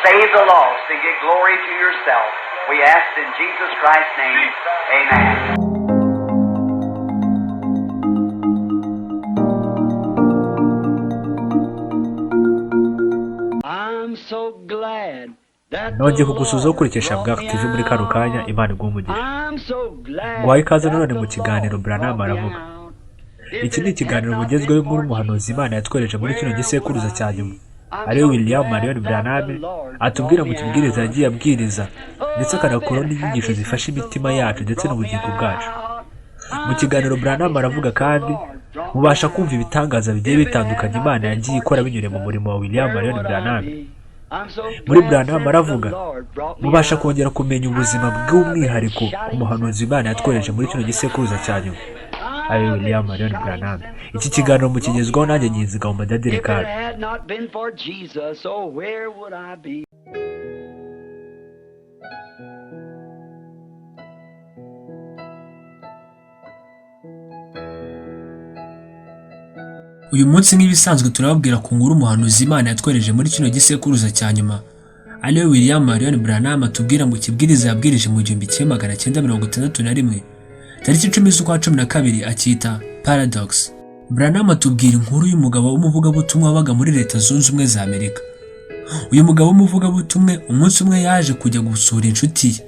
Save the lost and give glory to yourself. We ask in Jesus Christ's name. Amen. I'm so glad that the Nongeye kugusuhuza Lord ukurikisha brought Bwacu me TV muri kano kanya. out. Imana iguhe umugisha. I'm so glad Nguhaye ikaze that nanone the mu kiganiro Lord Branham brought me aravuga. out. If Iki ni it had ikiganiro not mugezweho been inkuru for umuhanuzi Jesus, Imana yatwereje muri kino where would gisekuruza I cya nyuma, be? I'm ariwe so William glad Marion that the Branham, Lord atubwira brought mu me kibwiriza out. yagiye abwiriza, ndetse Oh, I've akanakuraho been n'inyigisho happy zifasha since the imitima yacu Lord ndetse brought me n'ubugingo bwacu. out. Mu I've kiganiro been Branham happy aravuga since the kandi Lord brought me mubasha kumva out. ibitangaza bigiye If it had bitandukanye not Imana been yagiye for ikora binyuriye mu Jesus, murimo wa William where Marion would I Branham. be? I'm so Muri glad Branham since the aravuga Lord brought me mubasha out. kongera kumenya ubuzima I've been bw'umwihariko ku shouting muhanuzi since Imana the yatwohereje Lord muri kino brought me gisekuruza cya out. nyuma, ariwe I've been William Marion shouting Branham. since Iki the kiganiro Lord brought me mukigezwaho nanjye out. Nkinziga mu Madadire If it Kacu. had not been for Jesus, oh, where would I be? Uyu munsi nk'ibisanzwe turababwira ku nkuru umuhanuzi Imana yatwereje muri kino gisekuruza cya nyuma, ariwe William Marion Branham, atubwira mu kibwiriza yabwirije mu 1961, tariki 10 z'ukwa 12, akita Paradox. Branham atubwira inkuru y'umugabo w'umuvugabutumwa wabaga muri Leta Zunze Ubumwe za Amerika. Uyu mugabo w'umuvugabutumwa umunsi umwe yaje kujya gusura inshuti ye.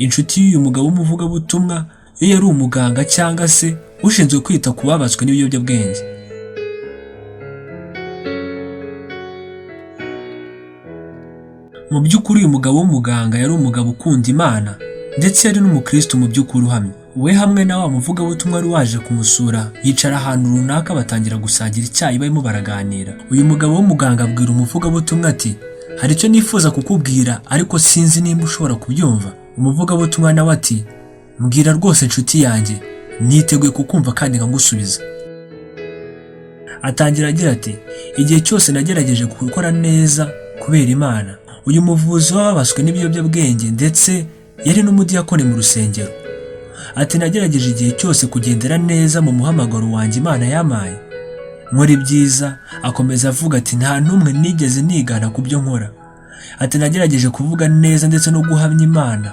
Inshuti y'uyu mugabo w'umuvugabutumwa yo yari umuganga cyangwa se ushinzwe kwita ku babaswe n'ibiyobyabwenge. Mu by'ukuri uyu mugabo w'umuganga yari umugabo ukunda Imana, ndetse yari n'umukristo mu by'ukuri uhamye. We hamwe na wa muvugabutumwa wari waje kumusura yicara ahantu runaka, batangira gusangira icyayi, barimo baraganira. Uyu mugabo w'umuganga abwira umuvugabutumwa ati: "Hari icyo nifuza kukubwira, ariko sinzi nimba ushobora kubyumva." Umuvugabutumwa nawe ati: "Mbwira rwose inshuti yanjye, niteguye kukumva kandi nkagusubiza." Atangira agira ati: "Igihe cyose nagerageje gukora neza kubera Imana." Uyu muvuzi w'ababaswe n'ibiyobyabwenge ndetse yari n'umudiyakoni mu rusengero. Ati: "Nagerageje igihe cyose kugendera neza mu muhamagaro wanjye Imana yampaye, nkora ibyiza." Akomeza avuga ati: "Nta n'umwe nigeze nigana ku byo nkora." Ati: "Nagerageje kuvuga neza ndetse no guhamya Imana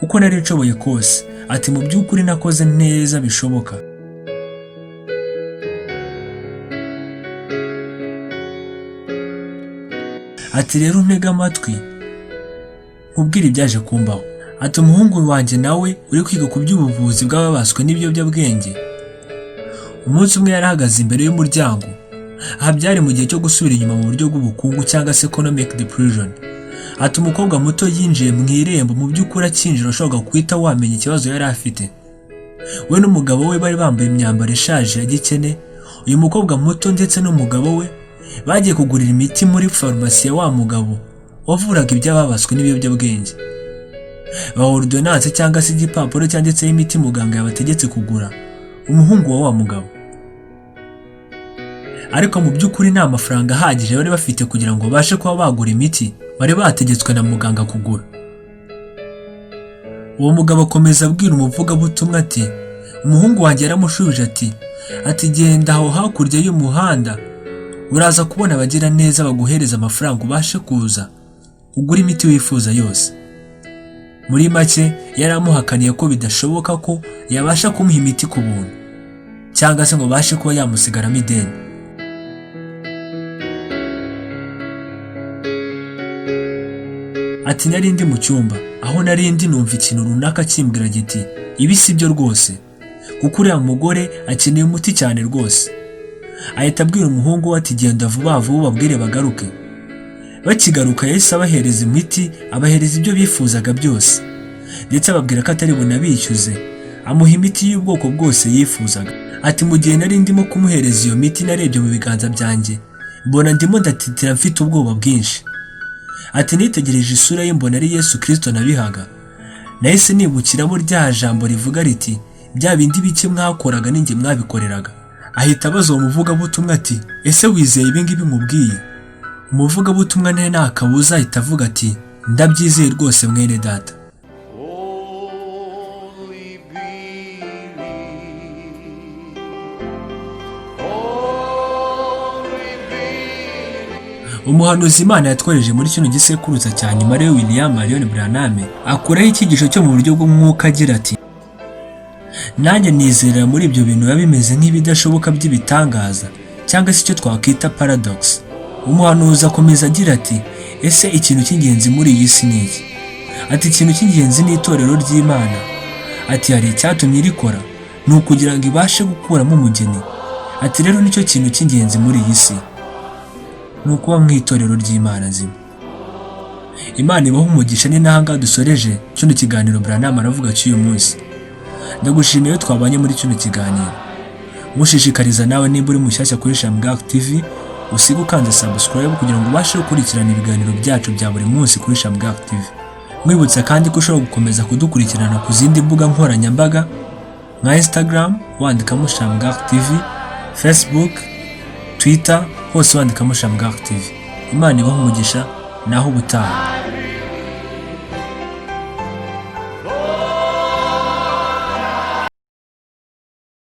uko nari nshoboye kose." Ati: "Mu by'ukuri nakoze neza bishoboka." Ati: "Rero untege amatwi nkubwire ibyaje kumbaho." Ati: "Umuhungu wanjye nawe uri kwiga ku by'ubuvuzi bw'ababaswe n'ibiyobyabwenge, umunsi umwe yari ahagaze imbere y'umuryango. Aha byari mu gihe cyo gusubira inyuma mu buryo bw'ubukungu cyangwa se economic depression. Ati: "Umukobwa muto yinjiye mu irembo. Mu by'ukuri akinjira washoboraga guhita wamenya ikibazo yari afite. We n'umugabo we bari bambaye imyambaro ishaje ya gikene. Uyu mukobwa muto ndetse n'umugabo we bagiye kugurira imiti muri farumasi ya wa mugabo wavuraga iby'ababaswe n'ibiyobyabwenge. Baha ordonnance cyangwa se igipapuro cyanditseho imiti muganga yabategetse kugura umuhungu wa wa mugabo, ariko mu by'ukuri nta mafaranga ahagije bari bafite kugira ngo babashe kuba bagura imiti bari bategetswe na muganga kugura." Uwo mugabo akomeza abwira umuvugabutumwa ati: "Umuhungu wanjye yaramushubije ati: 'Genda aho hakurya y'umuhanda, uraza kubona abagira neza baguhereza amafaranga, ubashe kuza ugure imiti wifuza yose.'" Muri make yari amuhakaniye ko bidashoboka ko yabasha kumuha imiti ku buntu cyangwa se ngo abashe kuba yamusigaramo ideni. Ati: "Nari ndi mu cyumba aho nari ndi, numva ikintu runaka kimbwira giti: 'Ibi si byo rwose, kuko uriya mugore akeneye umuti cyane rwose.' Ahita abwira umuhungu we ati: 'Genda vuba vuba ubabwire bagaruke.' Bakigaruka yahise abahereza imiti, abahereza ibyo bifuzaga byose, ndetse ababwira ko atari bunabishyuze. Amuha imiti y'ubwoko bwose yifuzaga." Ati: "Mu gihe nari ndimo kumuhereza iyo miti, narebye mu biganza byanjye mbona ndimo ndatitira, mfite ubwoba bwinshi." Ati: "Nitegereje isura ye mbona ari Yesu Kirisito nabihaga. Nahise nibukiramo rya jambo rivuga riti: 'Bya bindi bike mwakoraga ninjye mwabikoreraga.'" Ahita abaza uwo muvugabutumwa ati: "Ese wizeye ibi ngibi nkubwiye?" Umuvugabutumwa nawe nta kabuza ahita avuga ati: "Ndabyizeye rwose, mwene data." Only believe. Only believe. Umuhanuzi Imana yatwohereje muri kino gisekuruza cya nyuma, ariwe William Marion Branham, akuraho icyigisho cyo mu buryo bw'umwuka agira ati: "Nanjye nizera muri ibyo bintu biba bimeze nk'ibidashoboka by'ibitangaza, cyangwa se icyo twakwita paradox." Umuhanuzi akomeza agira ati: "Ese ikintu cy'ingenzi muri iyi si ni iki?" Ati: "Ikintu cy'ingenzi ni itorero ry'Imana." Ati: "Hari icyatumye rikora, ni ukugira ngo ibashe gukuramo umugeni." Ati: "Rero nicyo kintu cy'ingenzi muri iyi si, ni ukuba mu itorero ry'Imana nzima." Imana ibaho umugisha. Ni n'ahangaha dusoreje kino kiganiro Branham Aravuga cy'uyu munsi. Ndagushimiye iyo twabanye muri kino kiganiro. Mushishikariza nawe, nimba uri mushyashya kuri Shamgak TV, usige ukanze subscribe kugira ngo ubashe gukurikirana ibiganiro byacu bya buri munsi kuri Shamgak TV. Mwibutsa kandi ko ushobora gukomeza kudukurikirana ku zindi mbuga nkoranyambaga nka Instagram wandikamo Shamgak TV, Facebook, Twitter, hose wandikamo Shamgak TV. Imana ibahe umugisha, naho ubutaha.